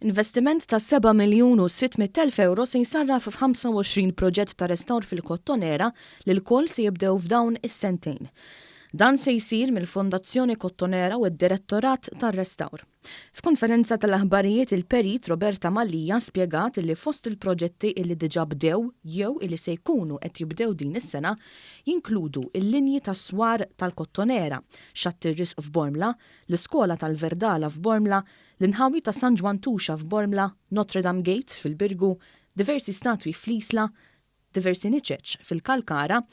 Investiment ta' 7 miljun u 600 elf ewro se jsarraf f'25 proġett ta' restawr fil-Kottonera li lkoll se jibdew f'dawn is-sentejn. Dan se jsir mill-Fondazzjoni Kottonera u d-Direttorat tar-Restawr. F'konferenza tal-aħbarijiet il-Perit Roberta Mallia spjegat illi fost il-proġetti illi diġà bdew jew illi se jkunu qed jibdew din is-sena jinkludu l-linji tas-swar tal-Kottonera, Xatt ir-Risq f'Bormla, l-Iskola tal-Verdala f'Bormla, l-inħawi ta' San Ġwann Tuxa f'Bormla, Notre Dame Gate fil-Birgu, diversi statwi fl-Isla, diversi niċeċ fil-Kalkara,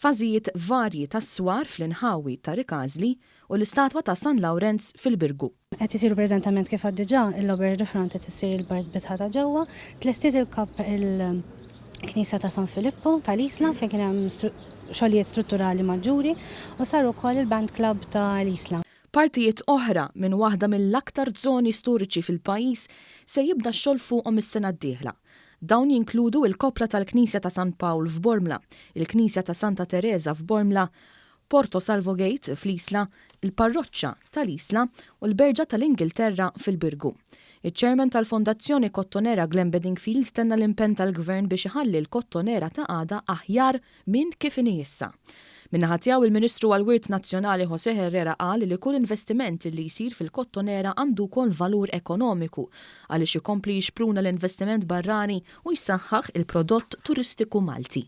fażijiet varji tas-swar fl-inħawi ta' Rikażli u l-istatwa ta' San Lawrenz fil-Birgu. Qed isiru preżentament kif għad diġà, il-Auberge de Front qed issir il-bitħa ta' ġewwa, tlestiet il-knisja ta' San Filippo tal-Isla fejn kien hemm xogħlijiet strutturali maġġuri u sar ukoll il-Band Club tal-Isla. Partijiet oħra minn waħda mill-aktar żoni storiċi fil-pajjiż se jibda x-xogħol fuqhom is-sena d-dieħla. Dawn jinkludu il-koppla tal-Knisja ta' San Pawl f'Bormla, il-Knisja ta' Santa Tereża f'Bormla, Porto Salvo Gate fl-Isla, il-Parroċċa tal-Isla u l-Berġa tal-Ingilterra fil-Birgu. Iċ-Chairman tal-Fondazzjoni Kottonera Glenn Bedingfield tenna l-impenn tal-Gvern biex iħalli l-Kottonera ta' għada aħjar minn kif inhi issa. Min-naħa tiegħu il-Ministru għall-Wirt Nazzjonali José Herrera qal li kull investiment li jsir fil-Kottonera għandu wkoll valur ekonomiku għaliex ikompli jixpruna l-investiment barrani u jsaħħaħ il-prodott turistiku Malti.